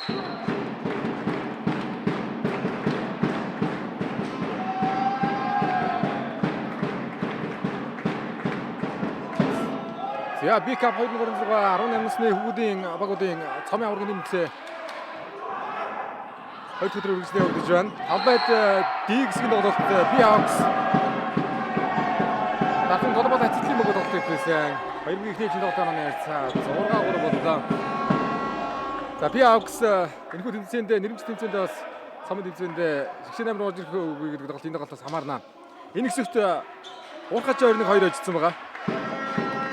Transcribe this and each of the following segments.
За B Cup 2026 18 насны хүүхдийн багуудын цомын аваргын нэмэлтлээ. Хоёр дахь өдрийн үргэлжлэн явагдаж байна. Талбайд D хэсгийн тоглолт B Hawks Дархан Глобал Ацэцлийн бөгөөд тоглолт эхлүүлсэн. Хоёр бүгийн эхний тоглолтын онооны харьцаа 6-3 боллоо. За B Hawks энэхүү тэмцээнд нэрмж тэмцээнд бас цомын тэмцээнд шигшээ 8 руу орж ирэх үгүй гэдэг тоглолт энэ тоглолтоос хамаарна. Энэ хэсэгт Уурхач 21 2 хожигдсон байгаа.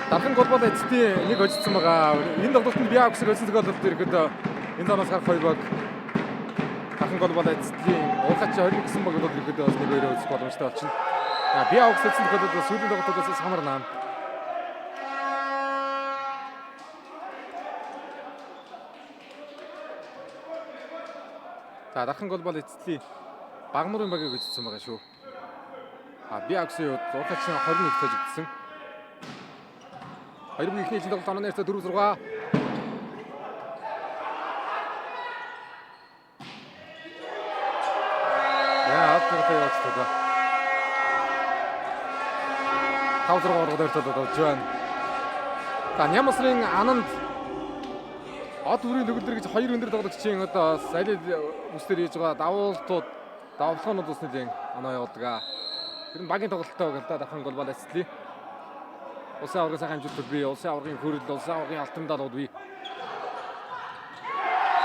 Дархан Глобал Ацэцлийн нэг хожигдсон байгаа. Энэ тоглолтод B Hawks-ыг хожсон тохиолдолд ирэхэд энэ зоноос гарах хоёр баг Дархан Глобал Ацэцлийн Уурхач 21 гэсэн баг бол ирэхэд бас 1-2 үзэх боломжтой болчихно. Би Hawks хожсон тохиолдолд сүүлийн тоглолтоос хамаарна. За Дархан Глобал Эцэцлийн Багмурын багийг хожигдсон байгаа шүү. А би Hawks-ийн хувьд Уурхачин 21 хожигдсон. Хоёр бүгийн эхний тоглолт онооны харьцаа 4-6. Яа, алдраа явуулчихлаа. 5-6 болгоод ойртолоод болж байна. За Нямсрын Ананд од бүрийн төгөлдөр гэж хоёр өндөр тоглогчийн одоо салид бүсдэр хийж байгаа давуултууд давлахнууд бас нэлийн оноо явуулдаг. Тэр нь багийн тоглолттой байгаа л да Дархан Глобал Ацэцлийн. Улсын аваргын сайхан амжилтууд бий, улсын аваргын хөрөл, улсын аваргын алтан даалгавууд бий.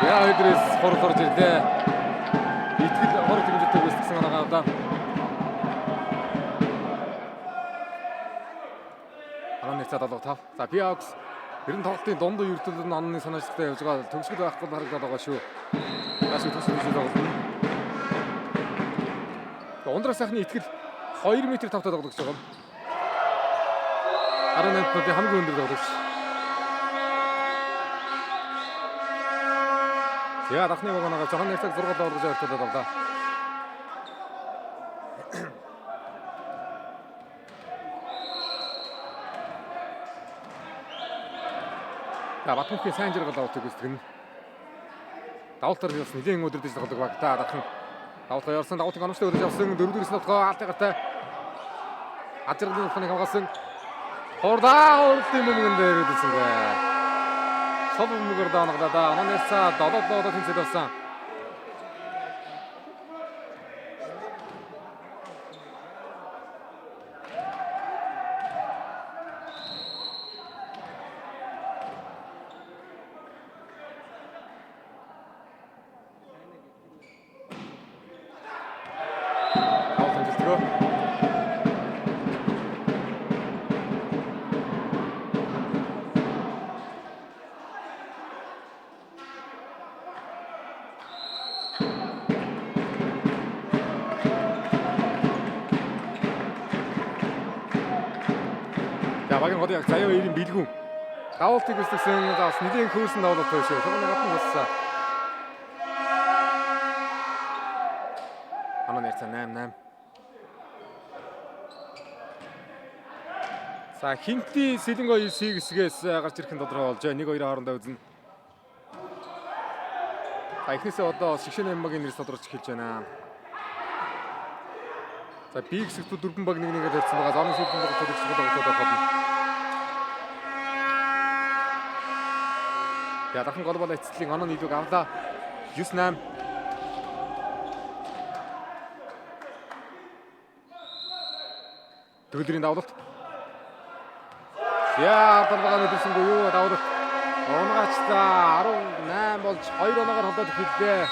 За өдрөөс хурал орж ирлээ. Итгэл хорог хэмжээтэй гүйцэтгсэн оноо авлаа. Онооны цаа 7-5. За Би Hawks ер нь тоглолтын дунд үе нь онооны санаачлалтай явж байгаа. Төгсгөл байхгүй харагдаад байгаа шүү. Гаш төгсгөл гэж тоглолно. Ундрах сайхны итгэл 2 м тавтай тоглогч байгаа юм. 18 минутын хамгийн өндөр тоглогч. За дахны вагоноо жоохон нэрсэг 6 болгож ойртолоод авлаа. За Батмөнхийн сайн жаргал авалтыг гүйцэтгэнэ. Давалтаар бас нэлээд өдөрдөж тоглодог баг та дархан. Давалтаа явсан, давалтыг оновчтой өдөрж явсан, дөрөвдүгээр нотгоо аалтын гартай. Ад жаргалын нотгоныг хамгаалсан. Хурдаа урдын бөмбөгөн дээр ирдэлсэнгүй. Сул бөмбөгөөр дооноглоо да. Онооноосаа 7-7 тэнцээд болсон. Давалт амжилтгүй. За багийн гол яг заяа ирэн бэлгүүн. Давалтыг гүйцэтгсэн бас нэлээд хөөрсөн давалт байсан шүү. Түрүүний гадна болсон. Онооны харьцаа 8-8. За Хинти Сэлэнго C хэсгээс гарч ирэх нь тодорхой болж байна. 1-2 хоорондоо үзнэ. За эхнээсээ одоо шигшээ 8 багийн нэр тодорч эхэлж байна. За B хэсэгт дөрвөн баг нэг нэгээр харьцсан байгаа. Зоны сүүлэн баг төлөгч тоглолтод байх болно. За Дархан Глобал Эцэцлийн оноо нийлүүг авлаа. 9-8. Төгөлдрийн давлалт. Яа, далбагаа мэдэрсэнгүй юу давлалт. Унгаачлаа 18 болж 2 оноогоор холдоод эхэллээ.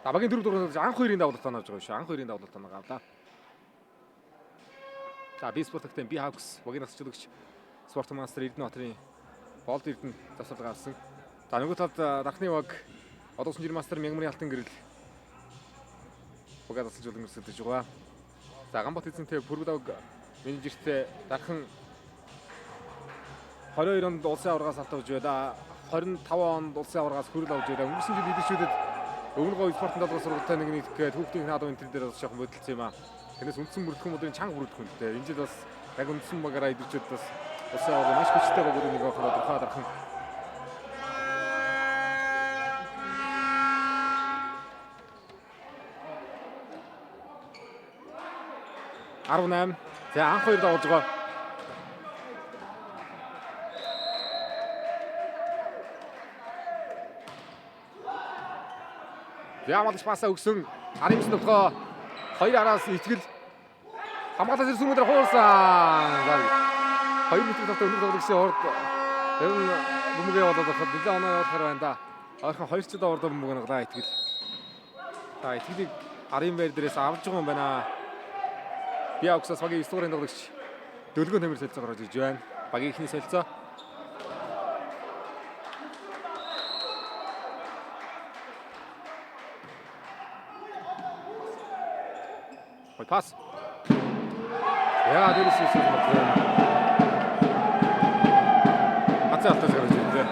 За багийн дөрөв дургуй анх хоёрын давлалт оноож байгаа шүү. Анх хоёрын давлалт оноог авлаа. За Би спорт академи Би Hawks багийн насчлогч спорт мастер Эрдэнэ Баатарын болд Эрдэнэ завсарлага гарсан. За нөгөө талд Дархны баг одоо жир мастер Мягмарын алтан гэрэл багаа засалж өрсөлдөж байгаа. За Ганбат эзэнтэй Пүргүдаг менежертэй Дархан 22 онд улсын аваргаас алт авч байлаа. 25 онд улсын аваргаас хүрэл авч байлаа. Өнгөрсөн жил идэвхжүүлээд Өвгөн говь спортын долгоос сургалтаа нэг нийтэх гээд хүүхдийн наадам энэ дээр бас жоохон бодолцсон юм аа. Тэрнээс үндсэн бүрдэх мөдрийн чанга бүрдэх юм л дээ. Энэ жил бас яг үндсэн багаараа идэвхжүүлээд бас Улсын аварга маш хүчтэй багуудын нэг байхаар тодорхой дархан. 18. За анх хоёр давж байгаа. Ямалч пасаа өгсөн. 19 толгой хоёр араас итгэл хамгаалал ирсэн өндөр хуурсан. За 2 метр тавтай өндөр тоглогчийн урд ер нь бөмбөг явуулаад байхад нэлээд оноо явуулахаар байна да. Ойрхон 2 ч удаа урд бөмбөг наглаа итгэл. За итгэлийг арын байр дээрээс авч байгаа юм байна. Би авксаас багийн 9 дугаарыг тоглогч дөлгөө нэмэр солилцоо гаргаж ирж байна. Багийн эхний солилцоо. Гой пас. Яа, дээрээс ирсэн байна. Гацаа алтаас гаргаж ирлээ.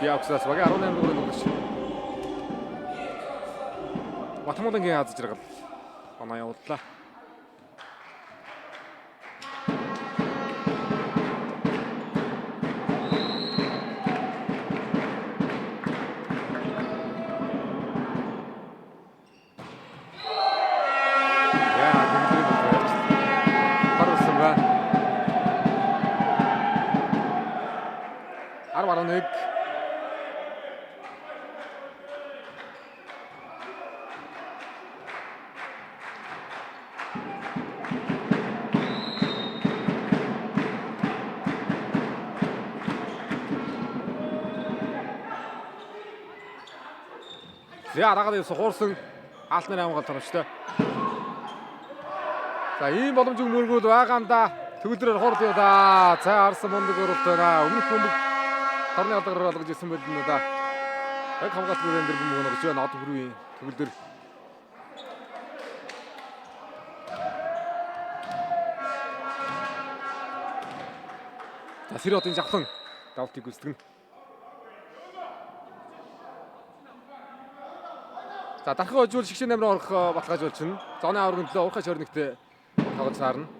Би авксаас багийн 18 дугаарыг тоглогч Батмуулангийн аз жаргал оноо явууллаа. Яа, тэмдрийг болгож. Харуулсан байна. 10-11. За дагаад явсан хуурсан хаалтны хамгаалалт оновчтой. За ийм боломж мөргүүд байгаа юм да. Төгөлдрөөр хурд яваа. За арсан мундаг уралт байна. Өмнөх бөмбөг торны алдараар олгож ирсэн байл нь да. Яг хамгаалт бүрэн дээр бөмбөг оновч байна. Од бүрийн төгөлдөр. За Сэротын жавхлан давтыг гүйцэтгэнэ. За дархан хожуул шигшээ 8 руу орох баталгаажуулж чинь. Зооны аваргын төлөө уурхай шорниктэй тоглож саарна.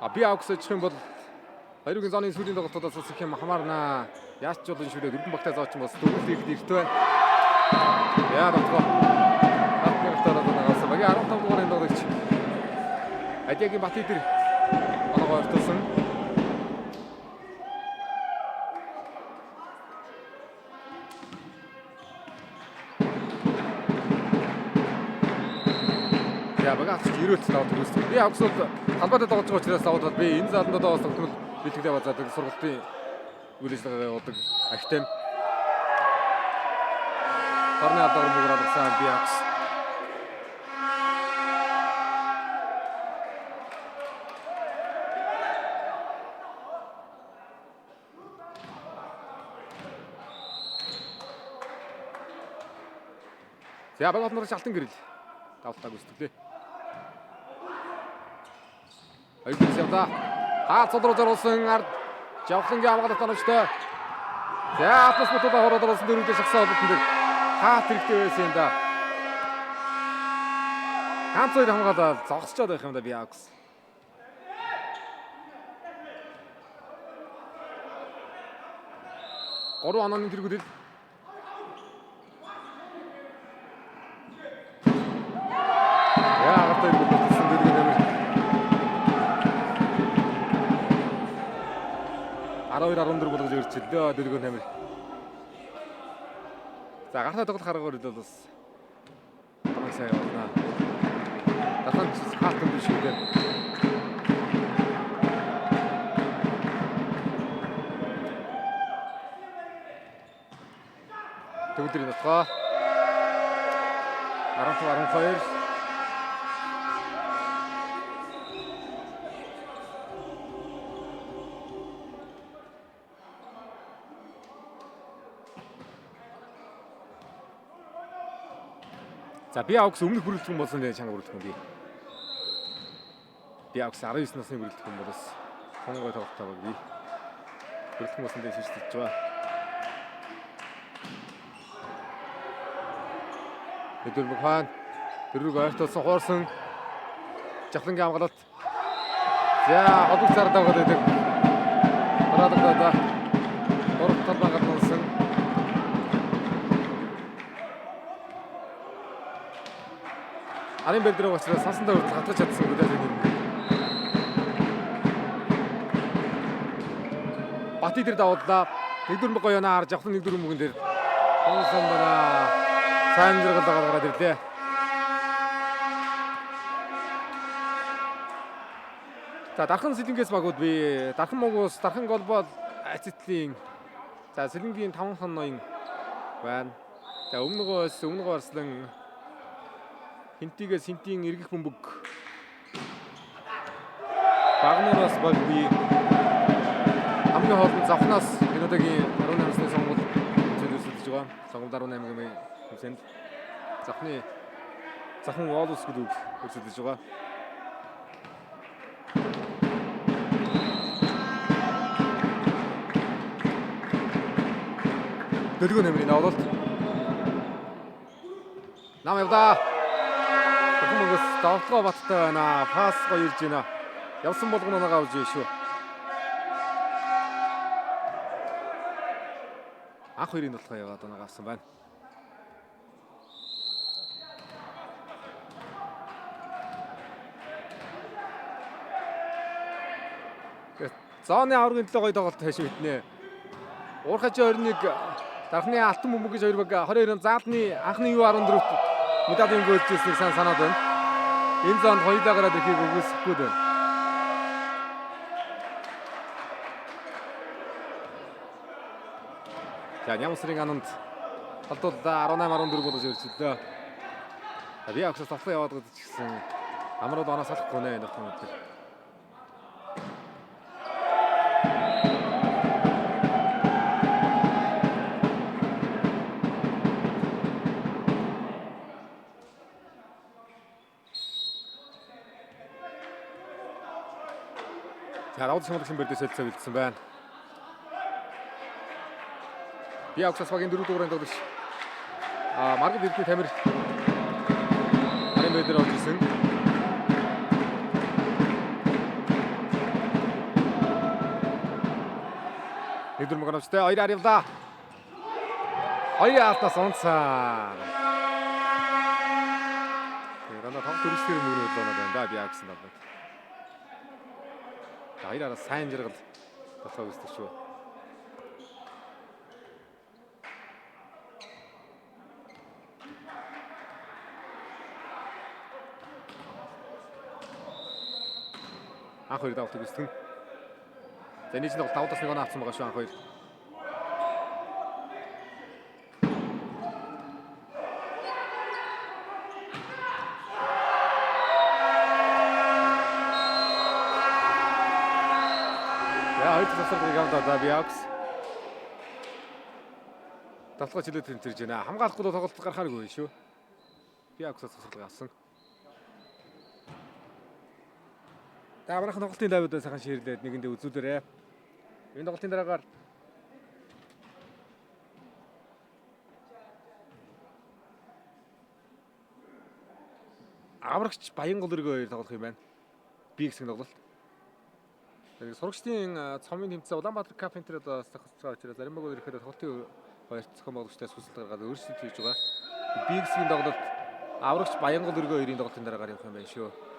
А би авкс очих юм бол хоёрын зооны сүүлийн тоглолтуудаас бас их юм хамаарнаа. Яаж ч болно шүү дээ. Дөрвөн багтай зооч бас дөрвөл хийхэд эрт байна. Яа дотгоо. Хатны гартаа нагаасан. Багийн 15 дугаарын тоглогч Адягийн Бат идэр оноогоо ойртуулсан. За багийн авч ирүүлт даваад үүсдэг. Би авкс бол талбайд тоглож байгаа учраас даваад бол би энэ зааланд одоо бас тогтмол бэлтгэлээ базаадаг сургалтын үйл ажиллагаа явуулдаг академи. Торны алгаар мөгөр алгасан би авкс. За баг олноор алтан гэрэл давтааг үүсдэглээ. Хоёрдугаар явда. Хаа цод руу зориулсан ард Жавхлангийн хамгаалалт оновчтой. За Атлас Мотода хороод оруулсан дөрөвдөө шахсан холбогдсон дээр хаат хэрэгтэй байсан юм да. Ганц хоёр хамгаалал зогсчоод байх юм да би Акс. Гурван онооны тэргүүдэд яа гартаа иргүүд бүтсэн дөрөв нэмэр 12 14 болгож ирчихлээ дөрөв нэмэр. За гартаа тоглох аргаар бол бас хамаг сайн явуулнаа. Дархан хаалт өндөр шүү дээ. Төгөлдрийн нутгаа 15 12. За би авкс өмнөх бүрэлдэхүүн болсон дээ чанга бүрэлдэхүүн би. Би авкс 19 насны бүрэлдэхүүн бол бас хонгой тоглолттой баг би. Бүрэлдэхүүн болсон дээ шийдэж байгаа. Өдөр хаан дөрвөг ойртолсон хуурсан Жавхлангийн хамгаалалт. За, ходог зардаа байдаг. Хараадагдаа. Гурав талбай гаднасан. Арын бэлдрээ учраас сансандаа хүртэл хатгаж чадсан гүдэл юм. Бати дээр давууллаа. 1-4 гоё яна харж явах 1-4 мөнгөн дээр. Хонсон байна. Сайн жаргал гаргаад ирлээ. За, Дархан Сэлэнгээс багууд би Дархан Могуус, Дархан Голбол Ацитлийн, за Сэлэнгийн 5 хон ноён байна. За, өмнөгөөс өмнөгөө арслан Хинтигээс Хинтийн эргэх бөмбөг Багнуураас баг би хамгийн хоолнд завхнаас энэ удаагийн 18 сарын сонгуул тэмцээнд өрсөлдөж байгаа. Сонгуул 18 гэмийн тэмцээнд завхны завхан Уолус гэдэг үг өрсөлдөж байгаа. Дөлгөө нэмрийн давуулалт. Нам явдаа. Завхан мөнгөс давтгаа баттай байна. Пас гоё ирж байна. Явсан болгоно нагаа авч шүү. Анх хоёрын толгой яваад нагаа авсан байна. Зооны аваргын төлөө гоё тоглолт хайш мэднэ. Уурхаж 21 Дархны алтан бөмбөг гэж хоёр баг 22 заалны анхны U14-т медалийн гөлжсэнийг сан санаад байна. Энэ зоонд хоёулаа гараад ирэхийг үгүйсэхгүй байна. За, Нямсрын ананд холдууллаа, 18 14 болгож өрсөлдөө. Би агсаас тоглоо яваад гэдэг ч гэсэн амрууд оноо салахгүй нэ энэ тоглоом дээр. За, давд шамлагчин бэрдээ солилцоо бэлдсэн байна. Би агсаас багийн 4 дугаарыг тоглогч Маргад Эрдэнэ Тамир арын бэдэр орж ирсэн. Нэг дөрөв мөнгө хоёр ар явлаа. Хоёр алтаас унцаа. Тэгээ дандаа тоглолт өргөсгөр мөнгө өглөөнөд байна да би агсан талбайд. Хоёр араас сайн жаргал толгой үүсдэг шүү. Анх хоёр давтыг үүсгэн. За, энэ чинь 5-1 оноо авсан байгаа шүү анх хоёр. За, хоёр тасралтыг авдаа да Биакс. Давталгаа чөлөө тэмцэрж байна. Хамгаалахгүй тоглолт гарахааргүй шүү. Биаксаас тасралтыг авсан. За, манайхан тоглолтын лайвуудаа сайхан ширлээд нэгэндээ үзүүлээрэ. Энэ тоглолтын дараагаар аврагч Баянгол өргөө хоёр тоглох юм байна. Би хэсэг тоглолт. Тэгээд сурагчдын цомын тэмцээн Улаанбаатар Cup энэ одоо зохицож байгаа учраас зарим багууд ирэхэд тоглолтын хоёрт зохион байгуулагчтай сүсэл гаргаад өөрсдөө хийж байгаа. Би хэсгийн тоглолт аврагч Баянгол өргөө хоёрын тоглолтын дараагаар явах юм байна шүү.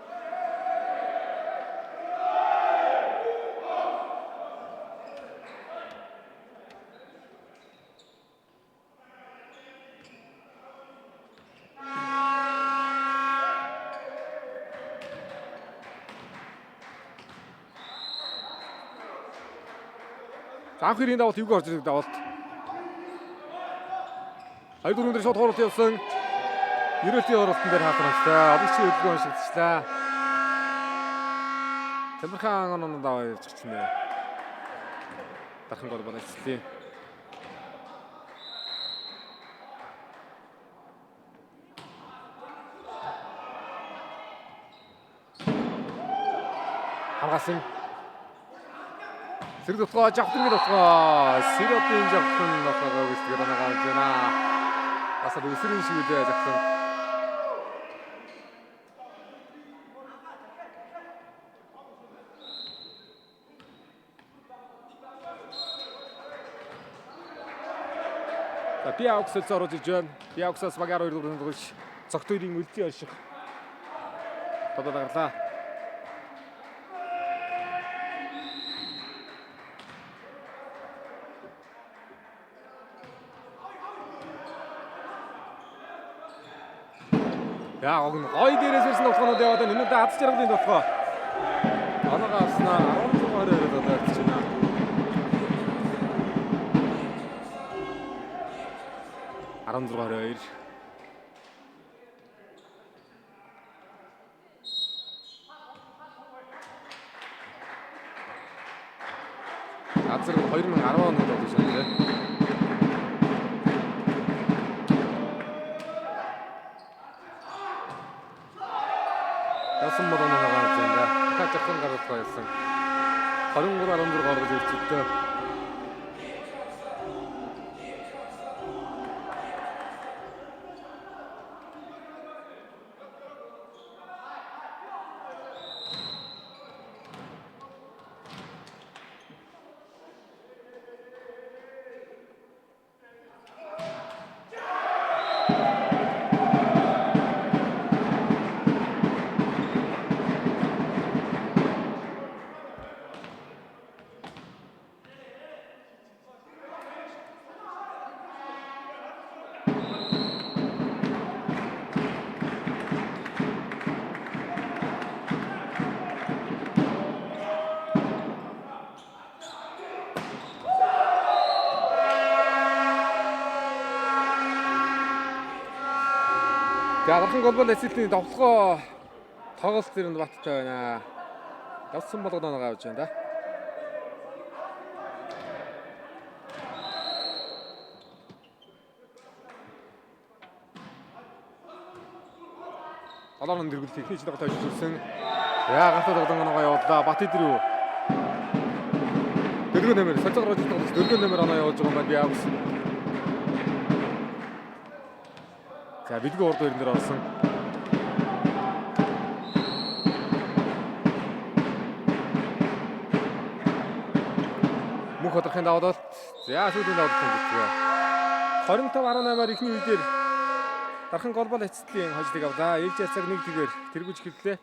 Анх хоёрын давалт юуг орж ирдэг давалт. 2-4 дээр шууд хооролт явсан. Ерөөлтийн оролтон дээр хаалтарчтай. Одлогчийн хөдөлгөөн уншигдчихлаа. Тамирхан оноо даваа явж гिचнэ. Дархан гол болчихлээ. Хамгаалсан. Сэрэг дутгаа жавхлан дутгаа. Сэродын жавхлан дутгаа гүйцэтгэж оноо гарч байна. Бас л өсрөн шиг үлээ жавхлан. За би Аукс солилцоо оруулж ирж байна. Би Ауксаас баг 12 дугаар тоглогч Цогтойрын үлдээ орших. Тодод гарлаа. Яа, огн гой дээрээс ирсэн тоглоомод яваад байна. Энэ удаа аз жаргалын тоглоом. Оноогоо авснаа 16 22 одоо ойртож байна. 16-22. Азар 2010 онд тоглож байна лээ. Ясан болон байгаа юм да. Дахиад жахан гаргалгаа ялсан. 23 16 гаргаж ирчихлээ. За дархан голбол эсэлтийн довлогоо тоглолт зэрэнд баттай байна. Явсан болгоно авч байна да. Долоон дэргэл техник тоглолт ажиллуулсан. Яа гартаа тоглоом явууллаа. Бат идрүү. Дөрөв нэмэр солилцоо гаргаж тоглож дөрөв нэмэр оноо явуулж байгаа юм байна. Би авс. За бидгүй урд хоёрын дээр орсон. Мөнх ходрохын давуулалт. За сүүлийн давуулалт гэдэг. 25-18-аар эхний үе дээр дархан голбол эцэстлийн хожлыг авлаа. Ээлж яцаг нэг зүгээр тэргүүж эхэллээ.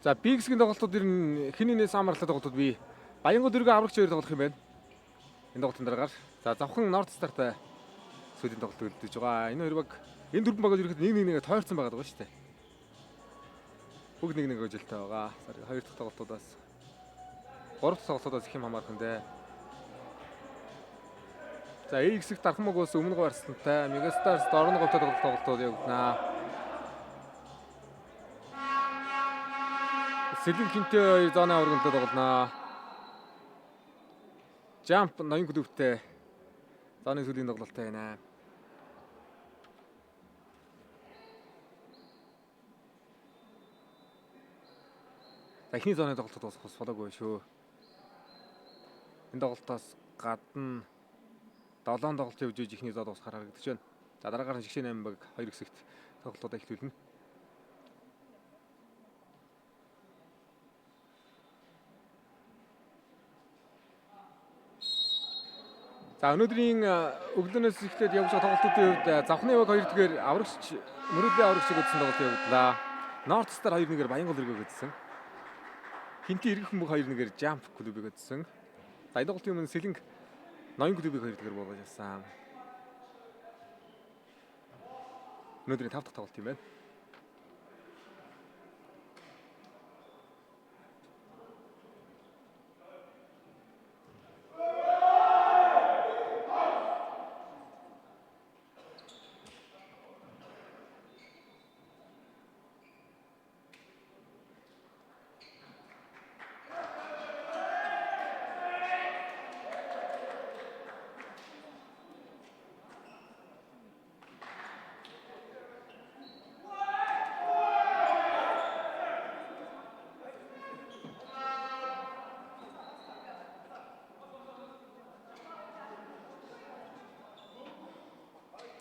За Big Six-ийн тоглолтууд ер нь хин нэгнээс амарлаа тоглолтууд бий. Баянгол дөргөө аврагч хоёр тоглох юм байна. Энэ тоглолтын дараагаар за завхан North Star-тай сүүлийн тоглолт үлдэж байгаа. Энэ хоёр баг энэ дөрвөн баг ерөөхдөө нэг нэг нэгэ тойрцсон байгаа даа шүү дээ. Бүгд нэг нэг өжилтэй байгаа. Хоёр дахь тоглолтуудаас гурав дахь тоглолтуудаас их юм хамаарх нь дээ. За A хэсэгт дархан мог ус өмнө говь арслантай Megastars дорн говьтой тоглолтууд явагдана. Сэлэн хинтэй хоёр зооны аврагтай тоглоно. Jump ноён клубтэй зооны сүүлийн тоглолттой байна. За эхний зооны тоглолтод дуусах бас болоогүй шүү. Энэ тоглолтоос гадна 7 тоглолт явж иж эхний зоо дуусахаар харагдаж байна. За дараагаар нь шигшээ 8 баг 2 хэсэгт тоглолтуудаа эхлүүлнэ. За өнөөдрийн өглөөнөөс эхлээд явж байгаа тоглолтуудын хувьд завхны баг 2 дахьээр аврагч мөрөөдлийн аврагчийг үзсэн тоглолт явагдлаа. North Star 2-1-ээр Баянгол эргэг үзсэн. Хинти эргэх хүмүүх 2-1-ээр Jump клубыг үзсэн. За энэ тоглолтын өмнө Сэлэнг ноён клубыг 2-1-ээр буулгаж авсан. Өнөөдрийн 5 дахь тоглолт юм байна.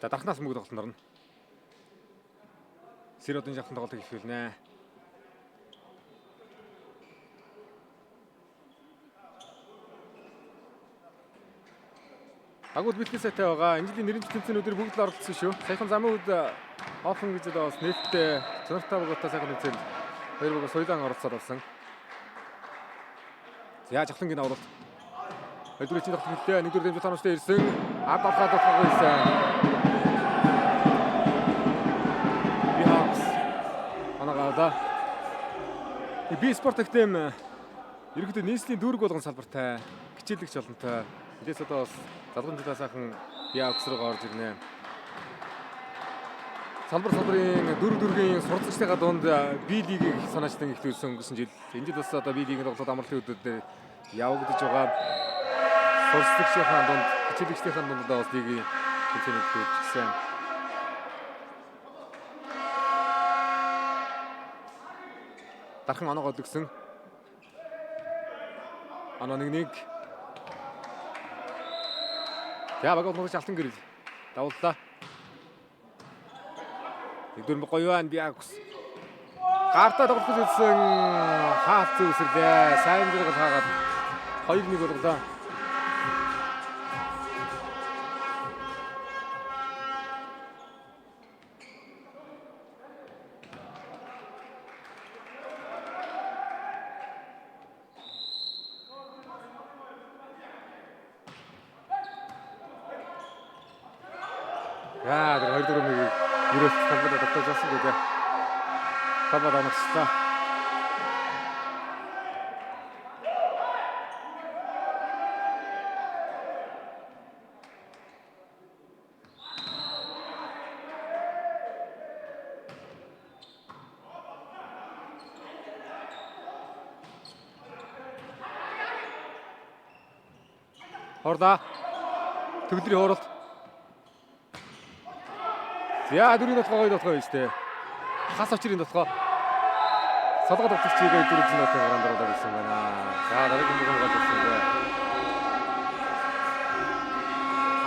За дархнаас мөнгө тоглолтод орно. Сэродын жавхлан тоглолтыг эхлүүлнэ. Агууд бэлтгэл сайтай байгаа. Энэ жилийн нэрэмжит тэмцээнүүдээр бүгд л оролцсон шүү. Саяхан замын үед Open гэж одоо бас нээлттэй чанартай боготой сайхан тэмцээнд хоёр богоо соёлон оролцоод болсон. За жавхлангийн авралт. Хоёрдугаар чинь тоглолт хэллээ. Нэгдүгээр дэмжих оновчтой ирсэн. Ард авахад болохгүй ирсэн. Бихакс анагаада. Би спорт академи ерөнхийдөө нийслэлийн дүүрэг болгон салбартай хичээлэгч олонтой. Эндээс одоо бас залгамжлаа сайхан Бихакс руу орж ирнэ. Салбар салбарын дөрөв дөрвийн суралцагчдынхаа дунд Би лигийг санаачлан эхлүүлсэн өнгөрсөн жил. Энэ жил бас одоо Би лигийн тоглолт амралтын өдрүүдэд явагдаж байгаа. Суралцагчдынхаа дунд, хичээлэгчдийнхаа дунд одоо бас лигийн тэмцээнийг эхлүүлчихсэн. Дархан оноогоо лөгсөн. Оноо 1-1. За баг болгож алтан гэрэл давууллаа. Нэгдүгээр гоё байна Биакс. Гартаа тоглох гэж үзсэн хаалт зүсэрлээ. Сайн зэрэг хаагаад 2-1 болголоо. Яа, тэр 2 дөрөв мөгийг ерөөс талбайд тогтоож авсан гэдэг. Талбайд амарчлаа. Хорлаа. Төгдрийн хооролт. За дөрвийн толгой гоё толгой биш үү? Хас очрын толгой. Солгоо тоглогчийг дөрөв зэн нотын гараанд оруулаад ирсэн байна. За дараагийн бүхэн гол ирсэн байна.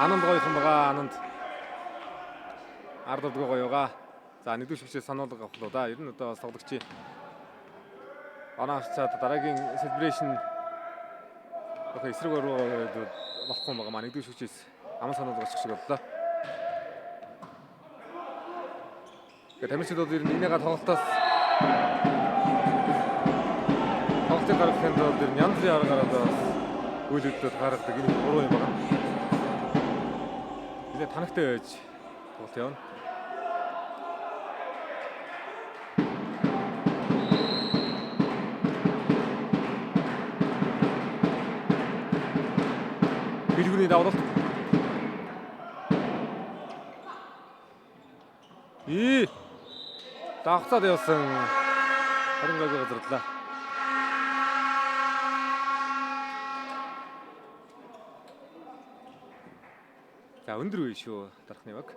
Ананд гоёхон байгаа. Ананд ард урдгүй гоё байгаа. За нэгдүгээр шигшээ сануулга авах л да. Ер нь одоо тоглогчийн оноо авчаад дараагийн celebration окей эсрэг рүү болохгүй юм байгаа маа. Нэгдүгээр шигшээс аман сануулга очих шиг боллоо. Тэгээ тамирчид бол ер нь энийгээ тоглолтоос тоглолтыг гаргахын тулд ер нь янз бүрийн аргаар одоо бас үйл хөдлөлт гаргадаг. Энэ буруу юм байна. Нилээ танагтай байж тоглолт явна. Бэлгүүрний давлалт. И давхцаад явсан. Харин гайгүй газарлаа. За өндөр үе шүү дарахны баг.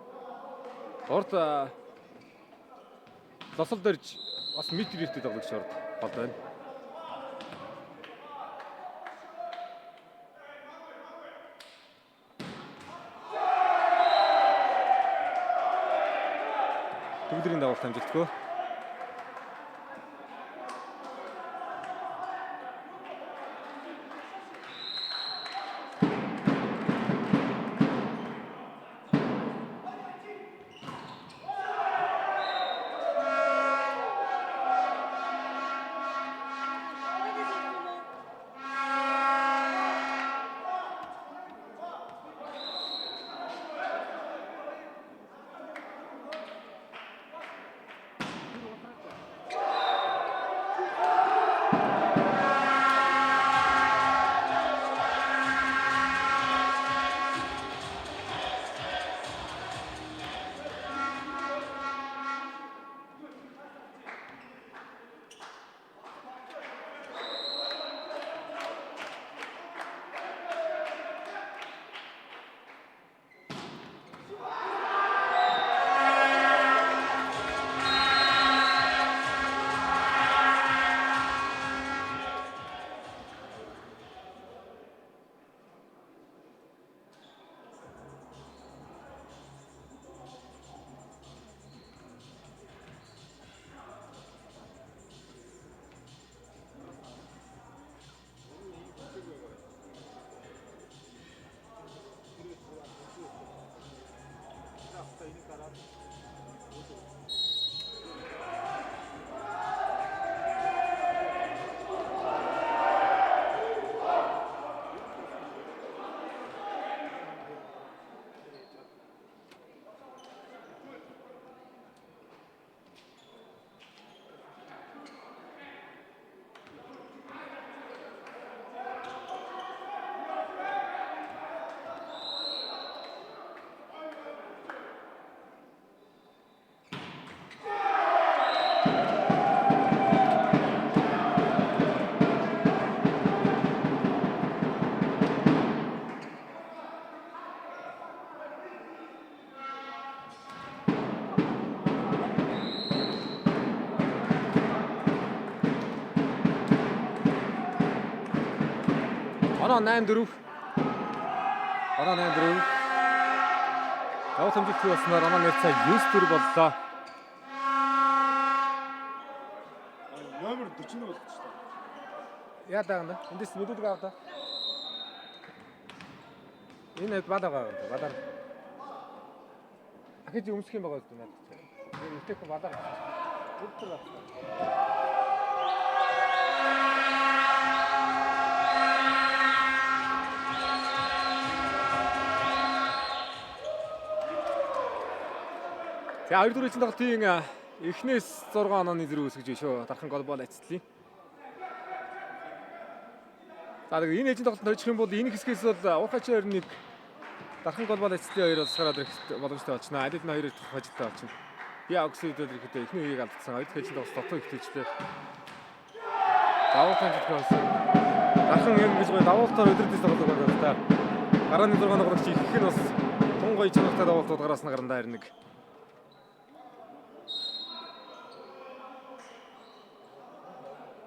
Урд лосол дөрж бас метр эртээ тоглогч урд голд байна. Төгдрийн давалт амжилтгүй. Оноо 8-4. Оноо 8-4. Давуу хэмжилтгүй болсноор оноо нэрцаа 9-4 боллоо. Номер 41 болчихсон. Яа даа юм бэ? Эндээс мэдүүлэг аваа та. Энэ хэд балаа байгаа юм. Балаар. Ахиж өмсөх юм байгаа зү надад чи. Энэ үтэхгүй балаар. Бүгд л авсан. За 2 дугаар ээлжийн тоглолтын эхнээс 6 онооны зэрэг үүсгэж шүү. Дархан голбол ацтлаа. За тэгээд энэ ээлжийн тоглолтод хожих юм бол энэ хэсгээс бол Уурхай 21 Дархан голбол ацтлын хоёр бол сараад ирэх боломжтой болчихно. Аль хэдийн хоёр дахь хожигтой болчихно. Би Ауксын үед ирэхдээ эхний үеийг алдсан. Хоёр дахь ээлжийн тоглолт дотоо ихтэйжлээ. Давуултын жигтэй болсон. Дархан яг гэж гоё давуултаар өдрөдөөс тоглодог байгаа л да. Гарааны 6 тоглогч их нь бас тун гоё чанартай давуултууд гараасна гарандаа ирнэ.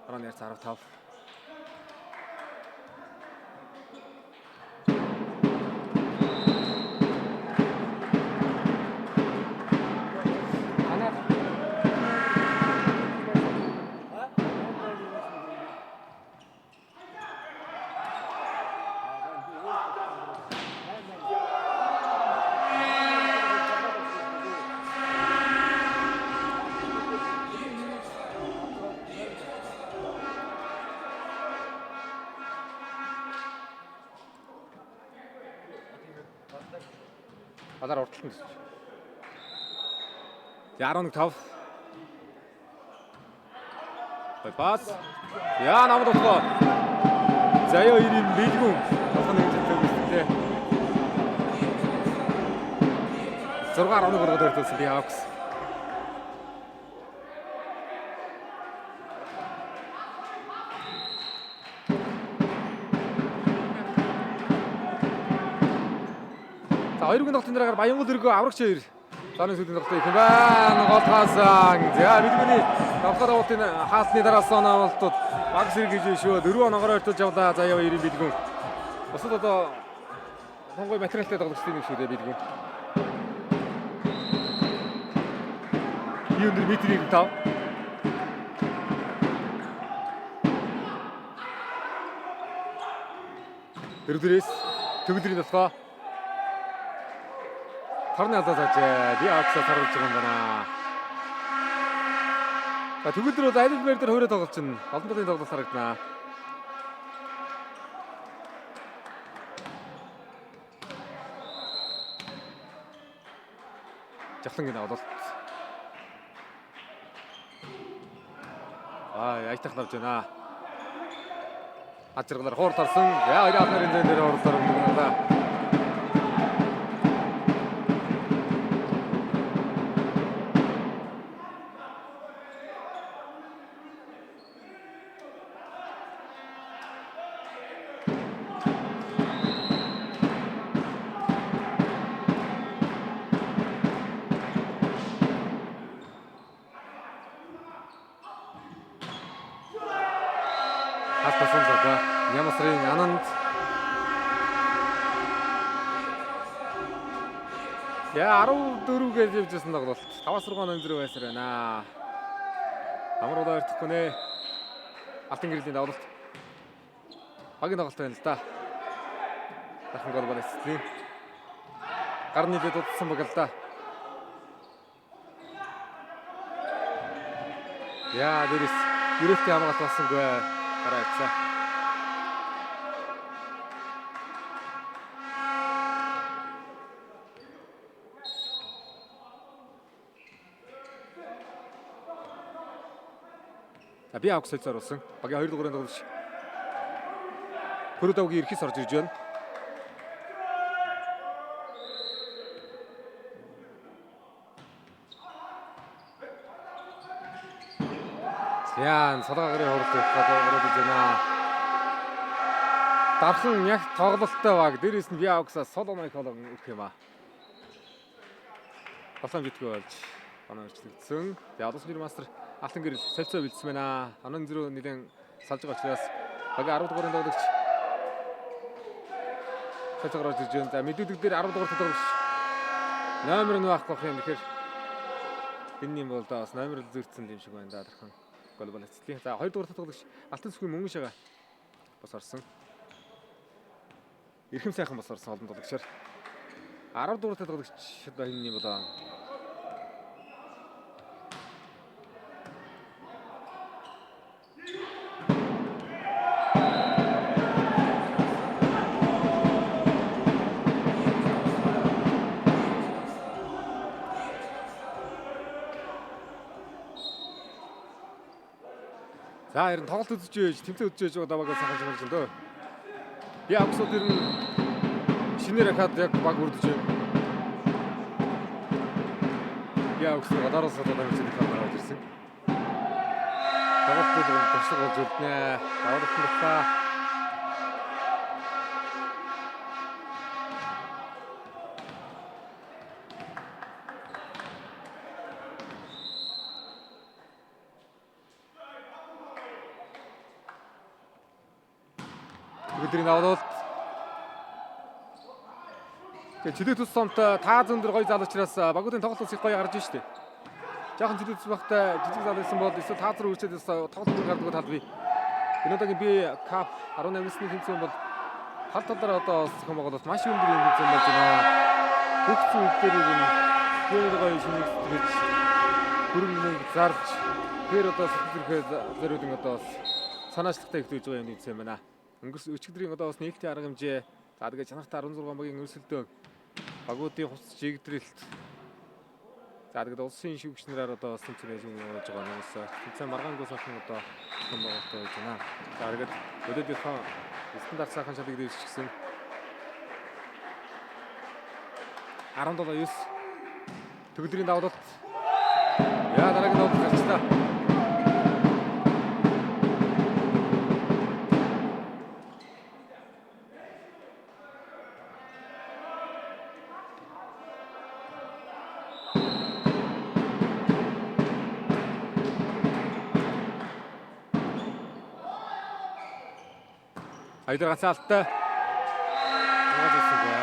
Гарааны 15. Балаар урталт нь төсөж. 11-5. Гой пас. Яа намд болохоо. Заяа хоёрын бэлгүн толгой нэг зэлтэй үстэй. 6-11 болгоод өртөөсөн би Hawks. За хоёрын тоглолтын дараагаар Баянгол өргөө аврагч хоёр зооны сүүлийн тоглолтыг их байна. Голхаасан. За бэлгүүний давхар давуултын хаалтны дараас оноо авалтууд баг сэргэж шүү. 4 оноогоор өртөж явлаа. Заяа хоёрын бэлгүүн. Бусад одоо хонгой материалтай тоглогчдын нэг шүү дээ бэлгүүн. Би өндөр метр 95. Дөрөвдөрөөс төгөлдрийн толгой. Тарны алдаа заажээ. Би Акса таруулж байгаа юм байна. За төгөлдөр бол аль мэр дээр хөөрэ тоглолч нь олон талын тоглолт харагдана. Жавхлангийн тоглолт. Аа, аятах лавж байна. Аж жаргалаар хурд харсан. Яа, хоёр алнарын зэн дээр хурдлаар өмнө байна. Хатасан зада Ямасрын Ананд. Яа 14 гэж явжсэн тоглолт. 5-6 оноо байсаар байна. Амар удаа өртөхгүй нэ. Алтан гэрлийн тоглолт. Багийн тоглолт байна л да. Дахин гол бол эцэстлийн. Гар нийлээд удсан баг л да. Яа дээрээс ерөөлтийн хамгаалт болсонгүй. Гараа авцаа. За би авах солилцоор болсон. Багийн 2 дугаарыг тоглож Хөрөө давгийн эрхээс орж ирж байна. Яа, солгоо гарын хурд явах гэж байна. Дархан яг тоглолттой баг. Дээрээс нь би авахсаа сол оноо их олон өгөх юм аа. Болон битгий болж оноо өрчлөгдсөн. Тэгээ олон жир мастер Алтан гэрэл солилцоо бэлдсэн байна. Онон зөрөө нэлээд салж байгаа учраас багийн 10 дугаарын тоглогч Цацгаар орж ирж байна. За мэдүүлэг дээр 10 дугаар тоглогч номер нь байхгүй юм. Тэгэхээр энэ юм бол бас номер зөрчсөн юм шиг байна да дархан. Голбол эцлийн. За 2 дугаар тоглогч Алтан сүхийн мөнгөн шага бас орсон. Эрхэм сайхан бас орсон олон тоглогчоор. 10 дугаар тоглогч одоо энэ юм болоо. За ер нь тоглолт үзэж байж, тэмцээн үзэж байж байгаа багаас сайхан шахалж байна дөө. Би авсууд ер нь шинээр хахад яг баг үрдэж байна. Би авсууд гадаараас одоо дамжиж камер авч ирсэн. Тоглолт бол туршлага болж үлднэ. Давуулт нь дутаа. Өдрийн давуулалт. Тэгээ чөлөө тус сомтой тааз өндөр гоё зал учраас багуудын тоглолт их гоё гарч штэ. Жаахан чөлөө тус багтай жижиг зал байсан бол эсвэл тааз руу үрчээд тоглолт гардаг тал бий. Энэ удаагийн би кап 18-ны тэмцээн бол тал талаараа одоо зохион байгуулалт маш өндөр юм тэмцээн болж байна. Бүх зүйл дээр юм тэр гоё шинийг сэтгэж хөрөнгө мөнгө зарж тэр одоо сэтгэл зүрхээ зориулан одоо бас санаачлагтай ихтэй байгаа юм тэмцээн байна. Өнгөрсөн өчигдрийн одоо бас нээлтийн арга хэмжээ. За тэгээ чанартай 16 багийн өрсөлдөөн багуудын хувцас жигдрэлт. За тэгээд улсын шүүгч нараар одоо бас тэмцээн байж болж байгаа юм уусаа. Тэмцээн маргаангүй сайхан одоо зохион байгуулалттай байж байна. За тэгээд өдөөдийнхөө стандарт сайхан шалыг дэвшчихсэн. 17-9 төгөлдрийн давуулалт. Яа дараагийн давуулалт гарчлаа. Хоёр ганцхан алттай. Яваад ирсэнгүй.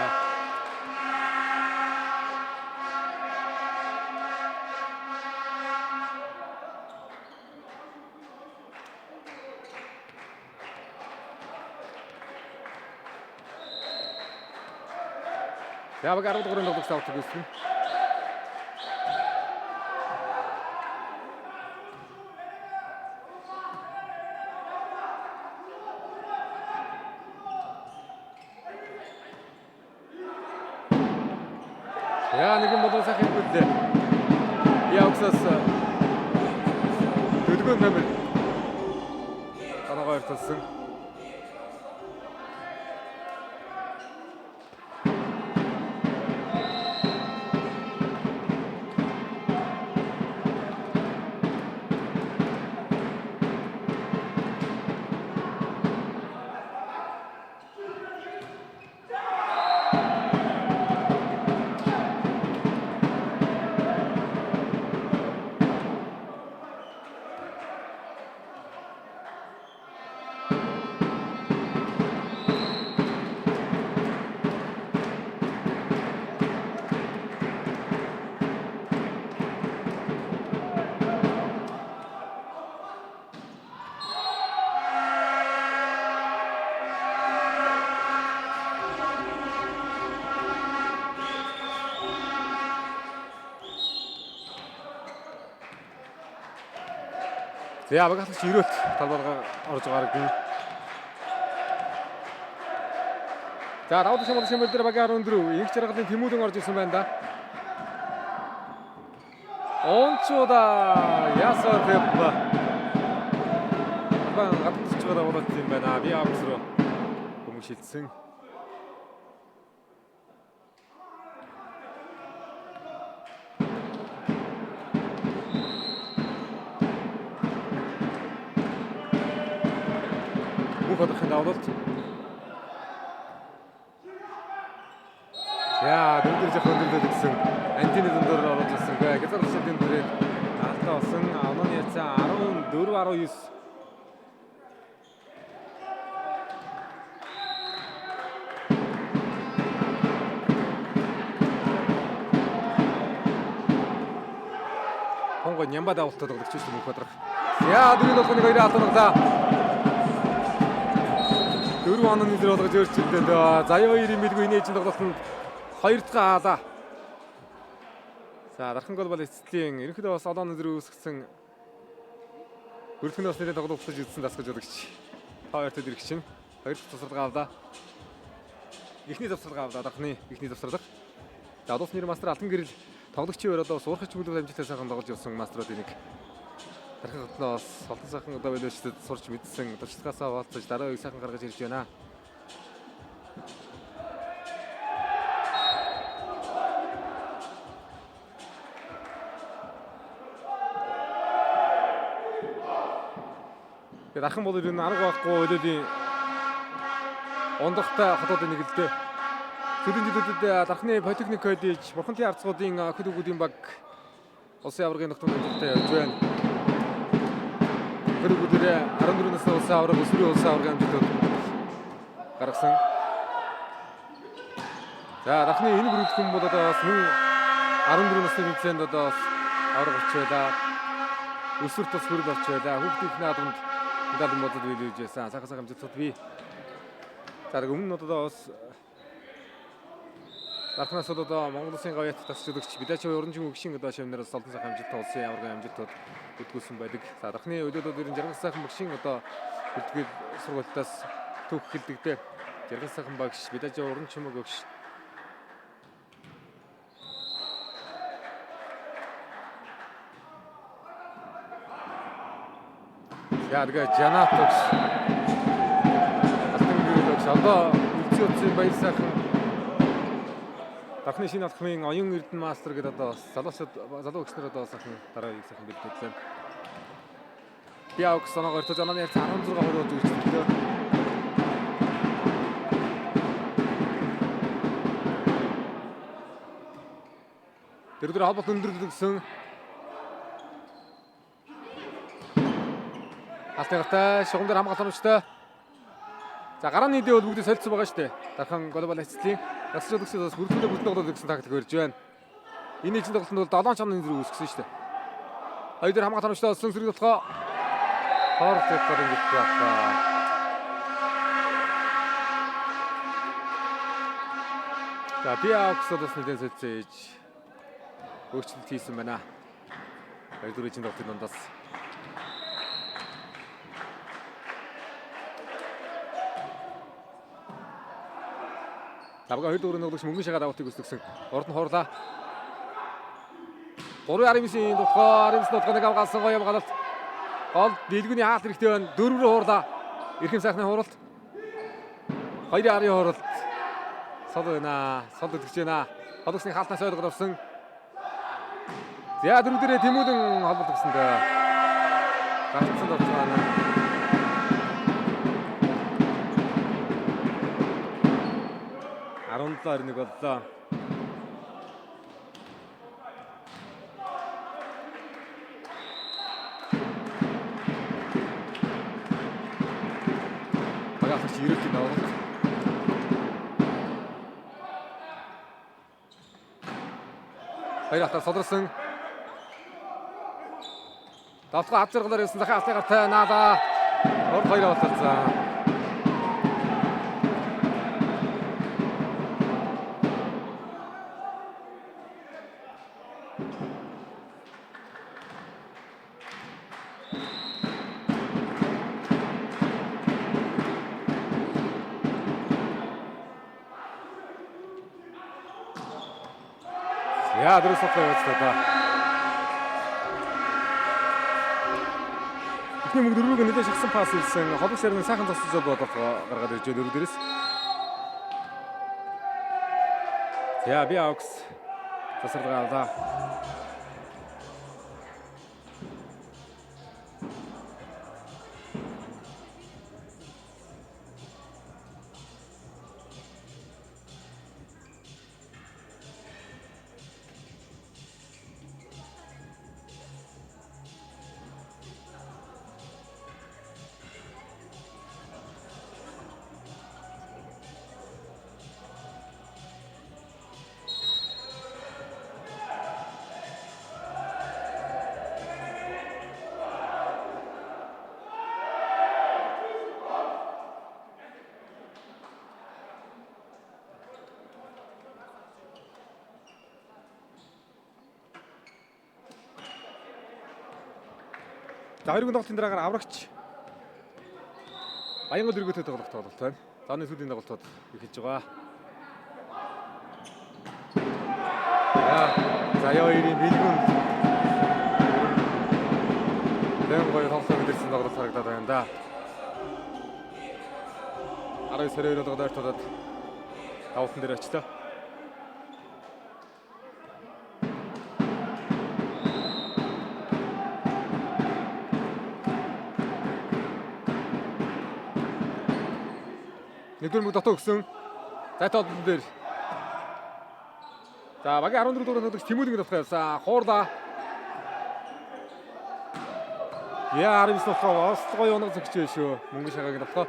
За баг 10 дугаарыг тоглогч авдаг гэсэн. Яа нэгэн болон сайхан хэлбэлээ. Явсаас дөлгөө номер танагаар тулсан. За баг халагч өрөөлт талбаргаа орж гаргана. За давуу шамал шимэл дээр багийн 14 их жаргалын Тэмүүлэн орж ирсэн байна да. Онцуда ясаа тэп. Бан гадна ч байгаа болоод юм байна. Би авс руу бөмбөг шилжсэн. Мөнх одохын давуулалт. За дөрөв жох өндөрлөд гэсэн антины дүндээр оруулж ирсэнгүй. Хязгаар шидийн дүрээд алдаа болсон. Онооны яцаа 14 19. Тунго нямба давалтад тоглогч шүү дээ Мөнх Бадрах. За дөрөв болгоны хоёрын алданглаа. 4 онооны зэрэг болгож өөрчилдөө. Заяа хоёрын мэдгүй энэ ээжин тоглолтод хоёр дахь хаалаа. За Дархан гол бол эцэстлийн ерөнхийдөө бас олон зэрэг үүсгэсэн бүртгэн бас нэрээ тоглолтож үзсэн дасгаж өгч. Та хоёрт ирэх чинь хоёр дахь тусралгаа авлаа. Эхний завсарга авлаа. Дархны эхний завсарлага. За улс нэр мастер Алтан гэрэл тоглогчийн өрөөдөө бас уурхаж бүлэг амжилттай сайхан тоглож явсан мастеруудын нэг. Дархан хотноос олон сайхан одоо байлуучдад сурч мэдсэн туршлагаасаа хуваалцаж дараа үеийг сайхан гаргаж ирж байна. Тэгээд Дархан бол ер нь арга байхгүй өлөөлийн ундахтай хотуудын нэг л дээ. Сүүлийн жилүүдэд Дархны политехник коллеж, Бурханлын арцгуудын охид хүүгүүдийн баг улсын аваргын нөхцөл амжилттай явж байна. Охид хүүгүүдээр 14 насны улсын аварга, өсвөрийн улсын аваргын амжилтууд гаргасан. За Дархны энэ бүрэлдэхүүн бол одоо бас мөн 14 насны тэмцээнд одоо бас аварга авч байлаа. Өсвөрт бас хүрэл авч байлаа. Хүүхдийн наадамд медаль бодод биелүүлж байсан. Сайхан сайхан амжилтууд бий. За өмнө нь одоо бас Дархнаас одоо Монгол Улсын говьт тасч өгч Бидачи урамжин өгшин одоо шивнэр бас олон сайхан амжилт улсын аваргын амжилтууд бүтгүүлсэн байдаг. За Дархны өдөөлөд ер нь жаргал сайхан багшийн одоо бүртгэл сургалтаас түүх хэлдэгдээ. Жаргал сайхан багш Бидачи уран чимэг өгш. За тэгээ Жанат өгш. Алтан гэрэл өгш. Одоо үлцэн утсын баяр сайхан Дархны шинэ алхмын оюун эрдэнэ мастер гэдэг одоо залуучууд залуу өгснөр одоо сайхан дараа үеийг сайхан бэлтгэлээ. Биаук соноогоор тож онооны харьцаа 16-20 үйлчлэлээ. Тэр дээр холболт өндөрлөгсөн. Халтын гартай шугам дээр хамгаалах боломжтой. За гарааны дэ бол бүгдээ солилцсон байгаа шүү дээ. Дархан глобал эцэстлийн дасгал жуулчдаас бас бүрдүүлээ бүтэн тоглолт гэсэн тактик барьж байна. Энэ нэгэн тоглолтод бол 7 чамны зэрэг үүсгэсэн шүү дээ. Хоёр дээр хамгаалах боломжтой болсон сэрэг болохоо хоорт явахаар ингэж явлаа. За Биаукс бас нэгэн солилцсон ээж өөрчлөлт хийсэн байна. Хоёр дөрвийн тоглолтын дундаас Тавга 2 дөрөв тоглогч мөнгөн шагаа давалтыг өсгсөн. Урд нь хуурлаа. 3-19 дутгаа 19 дутгаа нэг авгаалсан гоё явгаалалт. Гол дэлгүүний хаалт хэрэгтэй байна. 4 рүү хуурлаа. Эрхэм сайхны хууралт. 2-10 хууралт. Сол байна. Сол өдгөж байна. Холгосны хаалтнаас ойлгоод авсан. За дөрөв дээрээ Тэмүүдэн холболт өгсөн дээ. Гарцсан дурж байна. 17-21 боллоо. Багаалагч ирэлтийн давалт. Хоёр хатаар содорсон. Давтгаа ад жаргалаар явсан захын алтын гартай наада. Урд хоёр бололцсон. За дөрөв судлаа явуулсан да. Эхний мөнгө дөрвөг нэлээд шахсан пас ирсэн. Холбос ярны сайхан зогсож бодлого гаргаад ирж дөрөв дээрээс. За би аукс засарлага авлаа. За хоёрын тоглолтын дараагаар аврагч Баянгол өргөтөй тоглох тоглолт байна. За оны сүүлийн тоглолтод эхэлж байгаа. За хоёрын бэлгүүн Дэн гоё тоглолт мэдэрсэн тоглолт харагдаад байна да. 19-22 болгоод ойртоод давтан дээр очлоо. Нэгдүгээр мөг дотоо өгсөн. Зайтай холбон дээр. За багийн 14 дугаар тоглогч Тэмүүлэн дотоо явсан. Хуурлаа. Яа 19 дотоо бас гоё унаг зөгч байш шүү. Мөнгө шагааг дотоо.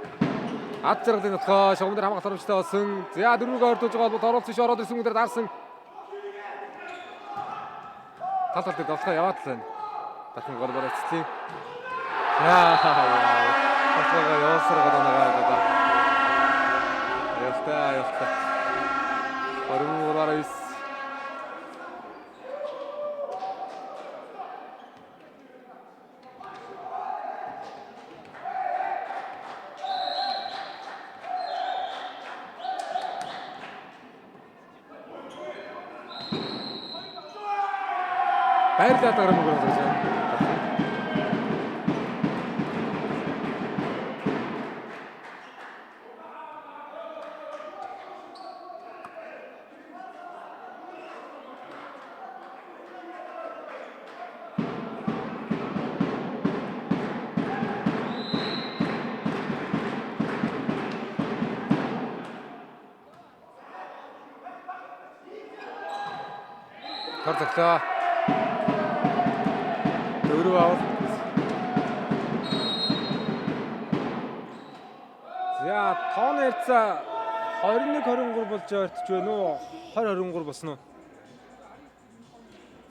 Ад жаргалын дотоо шугам дээр хамгаалах харамжтай болсон. За дөрвөг ойртож байгаа холбоо оруулсан шүү. Ороод ирсэн хүн дээр дарсан. Тал тал дээр дотоо яваад л байна. Дахин гол бороо эцэцлээ. Яа. Дотоогоо явуулсараад байгаа даа. Аюултай, аюултай. 23-аар 9. Байрлал дараа мөнгө олгож байна. Тор цогцоо. Дөрөв авал. За тооны харьцаа 21-23 болж ойртож байна уу? 20-23 болсон уу?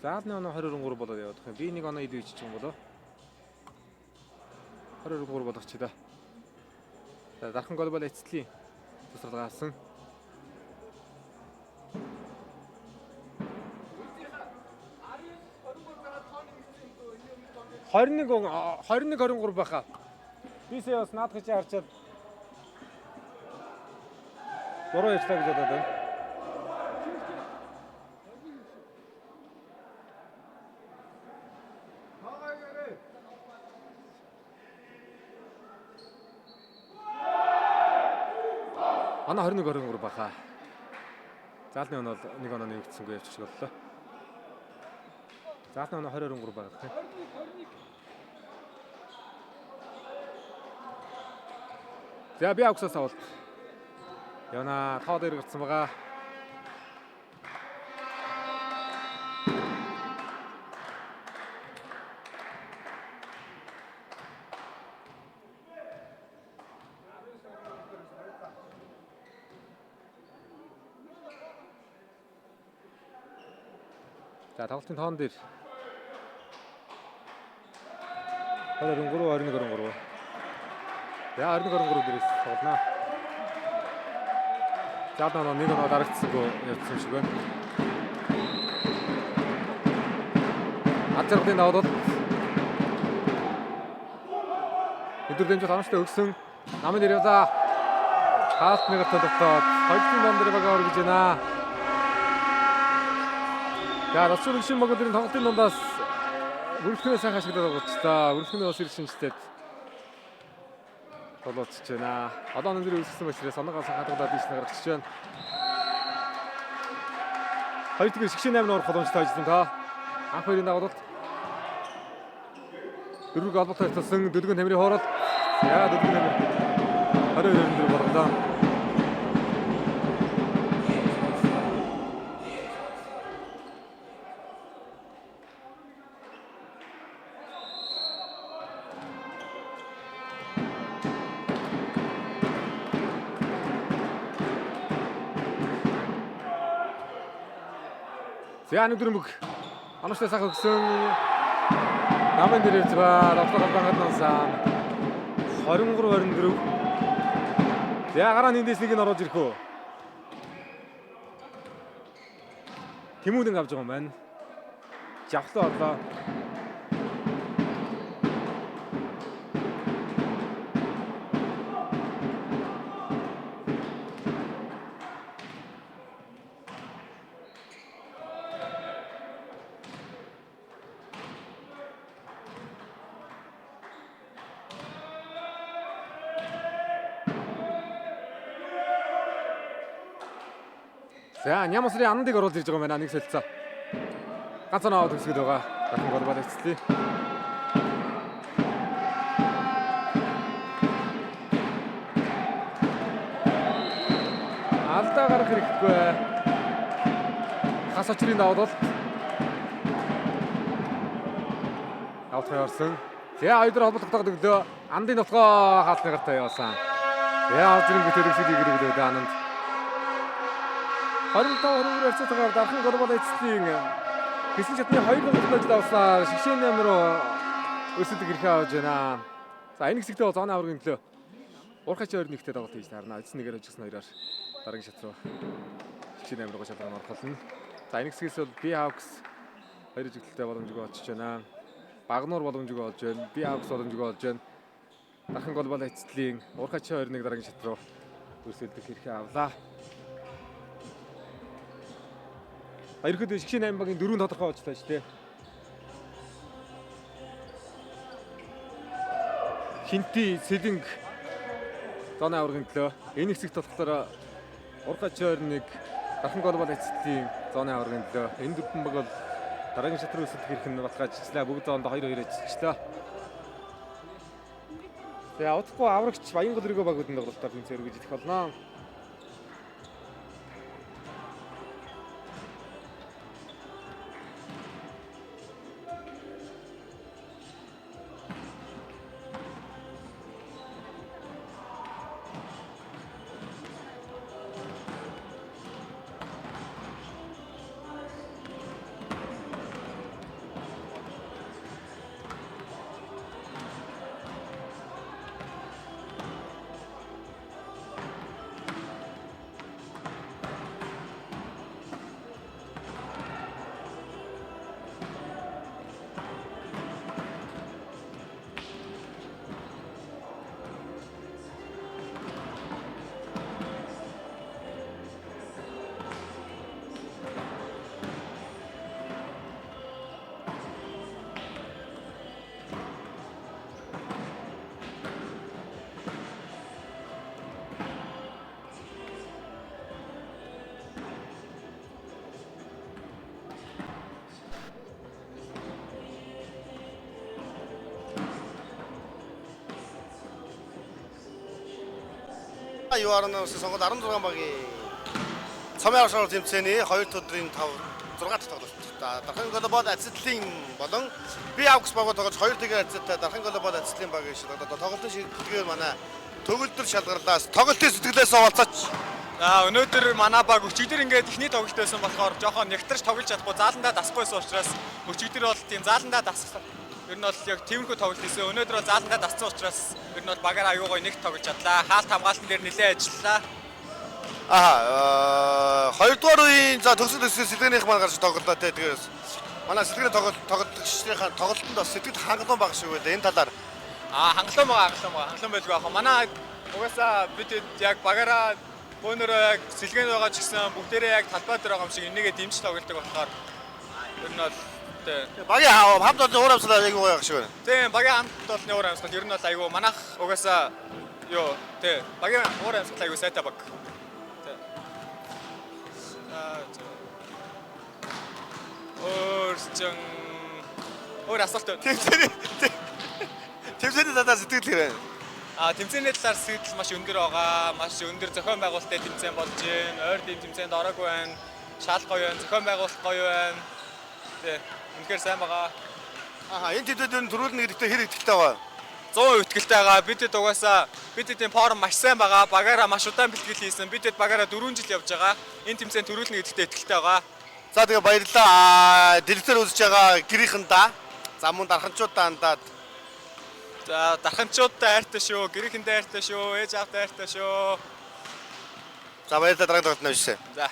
Заалны оноо 20-23 болоод явах юм. Би нэг оноо илүү иччих юм болоо. 23 болгочих да. За дархан гол бол эцэцлийн тусрал гарсан. Хорин 21-23 байхаа. Би сая бас наадах чинь харчаад буруу ярьлаа гэж бодоод байна. Манай 21-23 баха. Заалны оноо бол нэг оноо нэгдсэнгүй явчих шиг боллоо. Заалны оноо 20-23 байгаа тийм. За би авксаас авалт. Явна тоо дээр гарсан байгаа. За тоглолтын тоон дээр 23 21-23. За 21-23 дээрээс тоглоно. За оноо нэг оноо дарагдсангүй явчихсан шиг байна. Ад жаргалын даваад бол өдөр дэмжих харамсалтай өгсөн. Намын дээр явлаа. Хаалт нэг дотоод хоёрын дан дээр бага орж байна. За Росчул гişин баг өдрийн тоглолтын дундаас бүрхнээ сайхан ашиглаад байгаа ч та. Бүрхнээ бас ирсэн шинжтэй болоодч байна. Одоо өндөр үүсгэсэн учраас оноогоо сайхан хадгалаад ийш гаргачих байна. Хоёр дахь шигшин 8 орох боломжтой ажилласан та. Анх хоёрын дагуулт дөрвөг холбоотой тулсан дөлгөн тамирын хоорол. За дөлгөн тамир 22 24 болголоо. За нэг дөрөв Ануштай сайхан өгсөн. Намын дээр ирж байгаа. Лавлага галбангад насан. 23-24. За гараа нэндээс нэг нь оруулж ирэх үү? Тэмүүлэн авч байгаа юм байна. Жавхлаа орлоо. За, Нямсрын Анандыг оруулж ирж байгаа юм байна. Нэг солилцоо. Ганц оноо төгсгөл байгаа. Дархан Global эцэслээ. Алдаа гарах хэрэггүй. Хас очрын даваад бол авах орсон. За, хоёр дээр холболт тогтоогд өглөө. Андын нутгаа хаалны гартаа явсан. За, авч ирэнгүүт төгсгөл хийгээд өглөө Ананд. 25-23 харьцаатайгаар Дархан Global эцэслийн Хэсэг шатны 2 тоглолтод ажил авснаар шигшээ 8 руу өрсөлдөх эрхээ авч байна. За, энэ хэсэгтээ бол зооны аваргын төлөө Уурхай 21-тэй тоглолт хийж таарна. Эцэс нэгээр хожигдсон хоёроор дараагийн шат руу шигшээ 8 руу шалган орох болно. За, энэ хэсгээс бол Би Hawks хоёр жигдэлтэй боломжгүй олж байна. Багнуур боломжгүй олж байна. Би Hawks боломжгүй олж байна. Дархан Global эцэслийн Уурхай 21 дараагийн шат руу өрсөлдөх эрхээ авлаа. Ерөнхийдөө шигшээ 8 багийн дөрөв тодорхой олжлаа шүү дээ. Хинти Сэлэнг зооны аваргын төлөө энэ хэсэгт болохоор Уурхай 21 Дархан Global эцэслийн зооны аваргын төлөө энэ дөрвөн баг бол дараагийн шат руу өсөлтөх эрх нь баталгаажчихлаа. Бүгд зоонд 2-2 ажиллажлаа. За, удахгүй аврагч Баянгол өргөө багуудын тоглолтоор тэмцээн өргөж идэх болно. Юу арна ус сонгоод 16 багийн цомын авшаар тэмцээний 2 өдрийн 5 6 дахь тоглолт. Дархан Global Ацэдлийн болон Би Август багууд тоглож 2 тэгээр Ацэдтай Дархан Global Ацэдлийн багийн шалгарлаа. Тоглолтын шийдэлгээр манай төгөлдөр шалгарлаас тоглолтын сэтгэлээс хаваалцаач. За, өнөөдөр манай баг өчигдөр ингээд эхний тоглолт байсан болохоор жоохон нягтарч тоглож чадахгүй, зааландаа дасахгүйсэн учраас өчигдөр бол тийм зааландаа дасах ер нь бол яг тиймэрхүү тоглолт хийсэн. Өнөөдөр бол зааландаа дассан учраас ер нь бол багаараа аюу гоё нэгт тоглож чадлаа. Хаалт хамгаалтан дээр нэлээд ажиллалаа. Аа, хоёрдугаар үеийн за төгсөл өссөн сэлгээнийх маань гарч тоглолоо те. Тэгээс манай сэлгээний тоглолт тоглогчдынхаа тоглолтод бас сэтгэл хангалуун баг шиг байлаа. Энэ талаар Аа, хангалуун байгаа, хангалуун байгаа. Хангалуун байлгүй яах вэ? Манай угаасаа бид яг багаараа бөөнөрөө яг сэлгээнд байгаа ч гэсэн бүгдээрээ яг талбай дээр байгаа юм шиг энийгээ дэмжиж тоглолдог болохоор ер нь бол тий. Багийн хамт олонны уур амьсгал айгүй гоё шиг байна. Тийм, багийн хамт олонны уур амьсгал ер нь бол айгүй манайх угаасаа юу тий, багийн уур амьсгал айгүй сайтай баг. Тий. Аа, өөрчн өөр асуулт байна. Тэмцээний талаар сэтгэл хэрэг. А, тэмцээний талаар сэтгэл маш өндөр байгаа. Маш өндөр зохион байгуулалттай тэмцээн болж байна. Ойр дэм тэмцээнд ороогүй байна. Шал гоё байна. Зохион байгуулалт гоё байна. Тий. Үнэхээр сайн байгаа. Аа, энэ тэмцээнд ер нь төрүүлнэ гэдэгтээ хэр итгэлтэй байгаа? 100% итгэлтэй байгаа. Бидэд угаасаа бидэд энэ форум маш сайн байгаа. Багаараа маш удаан бэлтгэл хийсэн. Бидэд багаараа 4 жил явж байгаа. Энэ тэмцээн төрүүлнэ гэдэгтээ итгэлтэй байгаа. За, тэгээ баярлалаа. Дэлгэцээр үзэж байгаа гэрийнхэндээ за мөн дарханчуудаа хандаад. За, дарханчуудтай хайртай шүү. Гэрийнхэндээ хайртай шүү. Ээж аавтай хайртай шүү. За, баярлалаа, дараагийн тоглолтод навшээ. За.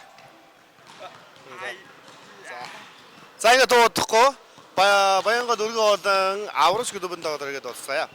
За, ингээд дуудахгүй Баянгод өргөн олон аврагч клубын тоглолт ирээд болцгаая.